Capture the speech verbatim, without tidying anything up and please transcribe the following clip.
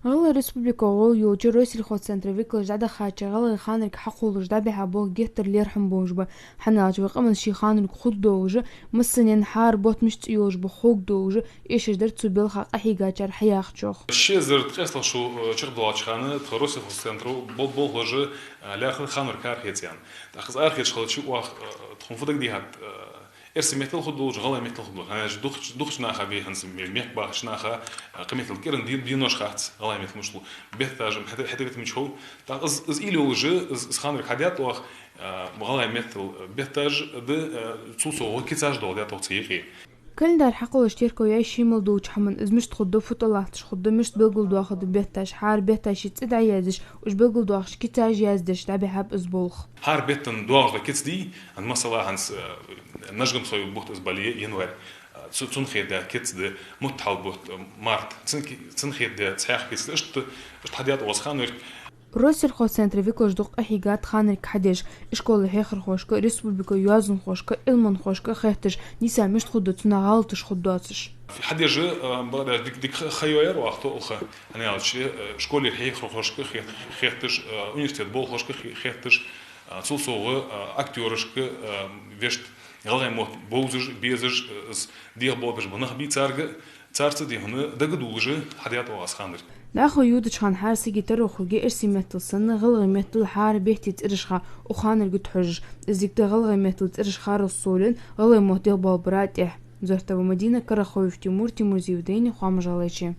ГӀалгӀай Республика гӀолла йолча Россельхозцентра викалаша дӀадахача гӀалгӀай ханарг хьакхоллаш дӀабихьа болх геттара лерхӀам болаш ба. ХӀана аьлча вай къаман ший ханарг хургдолаш, массанена хӀара бутт мишта йолаш ба ховргдолаш, эшаш дар цу балха къахьийгачар хьаяхачох. Ши эзар ткъестлагӀча шера, э, чакхдоалача хана тха Россельхозцентро бол-, болхлоша, э, лаьрхӀар ханарг арахеца аьнна. ТӀаккха из арахеца хилча оаха, э, тхона фу дагадехад, э, эрсий меттала хургдолаш, гӀалгӀай меттала хургдолаш. ХӀана аьлча дукхача, дукхача наха беханца ме-, мехка бахача наха, э, къаметтал кӀиранна ди-, денош хац, гӀалгӀай меттала мишта хул. Бетташ, хӀета-, хӀета бетташ мича хов. ТӀаккха из, из уйла йолаш, из, из ханарг хьадаьд оаха, э, гӀалгӀай меттала бетташ да, э, цул совгӀа кицаш доаладаьд оаха цу юкъе. Календарь хьакхоллаш терко яьй ший мел долча хӀаман, из мишта хургда, фу тӀалатташ хургда, мишта белгалдоахаргда бетташ, хӀара бетташи цӀи дӀаяздеш, уж белгалдоахаш кицаш яздеш дӀабихьаб из болх. ХӀара бетта доагӀаш дола кица дий, хӀанз масала хӀанз, э, Нажгамсхой бутт из бале, январь, э, цу-, цунна хетадаь кица да, Муттахьал бутт, э, март, цунна ки-, цунна хетадаь цхьаькха кица да, иштта, иштта хьадаьд оаха из ханарг. Россельхозцентра викалаша дукха къахьийгад ханарг хьадеш, ишколе хьехархошка, республика йоазонхошка, Ӏилманхошка хетташ, нийсса мишта хургда, цунах гӀалаташ хургдоацаш. Хьадеш, э, бакъда дика, дика ха, ха йоаер оаха тоъал ха, хӀана аьлча, э, школера хьехархошка хет-, хетташ, э, университета болхлошка хе-, хетташ, э, цул совгӀа, э, актёрашка, э, вешта, гӀалгӀай мотт бовзаш, безаш, э, из дегӀабоалабеш бола нах бий царга, царца дий хьона дагадоалаш хьадаьд оаха из ханарг. ДӀахо йодача хана хӀара сага таро хургья эрсий меттала санна гӀалгӀай меттала хӀара бетта цӀераш ха укх ханарга тӀа хьожаш. Из дика да гӀалгӀай меттала цӀераш харал совгӀа, гӀалгӀай мотт дегӀабоалабара тӀехьа. Зортова Мадина, Карахоев Тимур, Тимурзиев Дени, Хоамаш-ГӀалгӀайче.